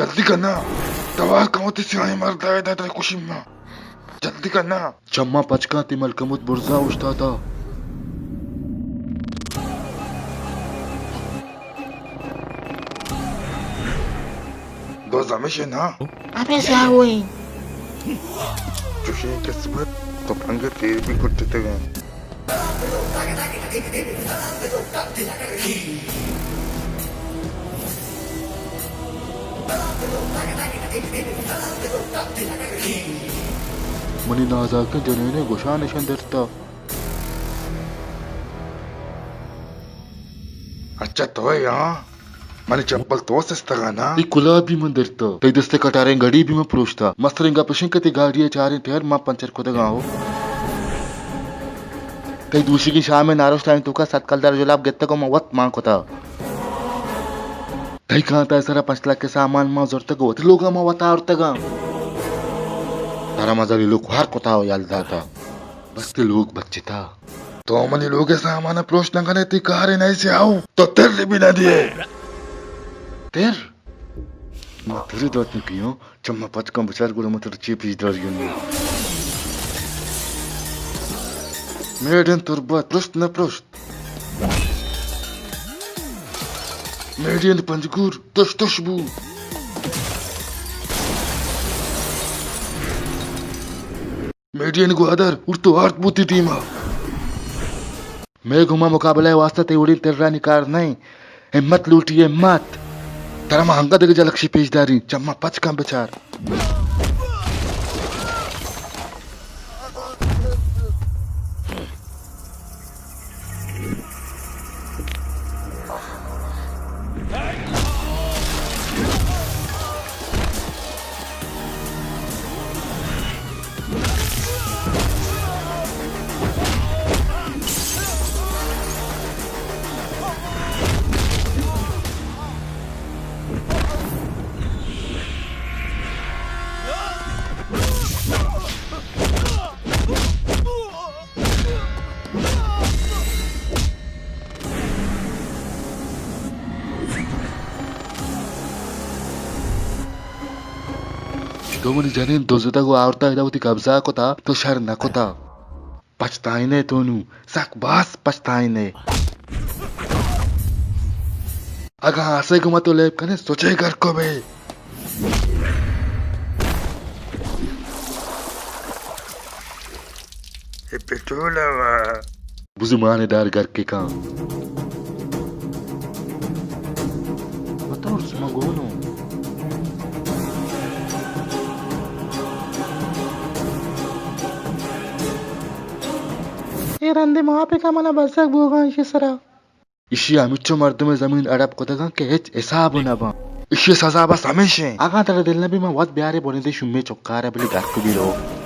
جلدی کن نا، توار کن وتی سیاہیں مرد ءَ، ادا ترا کشی ما۔ جلدی کن نا۔ چماں پچ کن، تئی ملکموت برزا اوشتاتا۔ دوز ہمیش اِنت نا؟ ہمیش آؤ ایں۔ چوشیں قسمت، تپنگ ءِ تیر بھی کٹتگ اَنت۔ منی نازاکیں جنین ءِ گوشان اشاں درتا۔ اچھا تو ئے، ہاں؟ منی چپل تو سستگا نا؟ اے کلاہ بھی من درتا، تئی دست ءِ کٹاریں گھڑی بھی من پروشتا۔ مستریں گپ اش اِنت کہ تئی گاڑی ءِ چاریں ٹائر من پنچر کتگاں ہو۔ تئی دوشیگیں شام ءِ نارشتانی توکا صد کلدار جلاب گپتگ ءُ من وت مان کتا۔ تئی کانتا ءِ سرا پنچ لکھ ءِ سامان من زرتگ ءُ وتی لوگا من وت آورتگاں۔ ترا من زلیل ءُ کوار کتا ءُ یل داتا۔ بس تئی لوگ بچتا۔ تو منی لوگ ءِ سامان ءَ پروش نہ کن ئے، تئی کار ءَ نئیسے آؤ۔ تو تر بھی نہ دیئے۔ تر؟ ما تری دات نہ کیاں، چما پچ کن بچار گڑا ما ترا چی پیش داری ایں۔ میڈ ان تربت، پرشت نہ پرشت۔ میڈ ان پنجگور، تش تش بو۔ میڈین گوادر، اڑتو آرت بوتی ٹیم ءَ۔ مئے گوما مقابلہ ءِ واستہ تئی وڑیں ترانی کار نہ اِنت۔ ہمت لوٹی، ہمت۔ ترا ما انگت دگہ جلکشی پیش داریں، چما پچ کن بچار۔ تو منی جنین دزتگ ءُ آورتگ ادا وتی قبضہ ءَ کتا، تو شر نہ کتا۔ پچھتائینے تو نوں، سک باز پچھتائینے۔ اگاں آسے گوما تو لیب کنے، سچے گرکو بے۔ اے پٹرول ءَ وا۔ بزو مان دار گرکے کن۔ بترس، ما گون اوں۔ اے رندے ما پہ کمانا بزگ بوگاں ایشی سرا۔ ایشی ہمچو مردم زمین اڑپ کتگاں کہ ہچ حساب نہ باں۔ ایشی سزا بس ہمیش ایں۔ اگاں ترا دل نہ بی، من وت بیارے بنیدے شومیں چکارا بلی گرک بی رو۔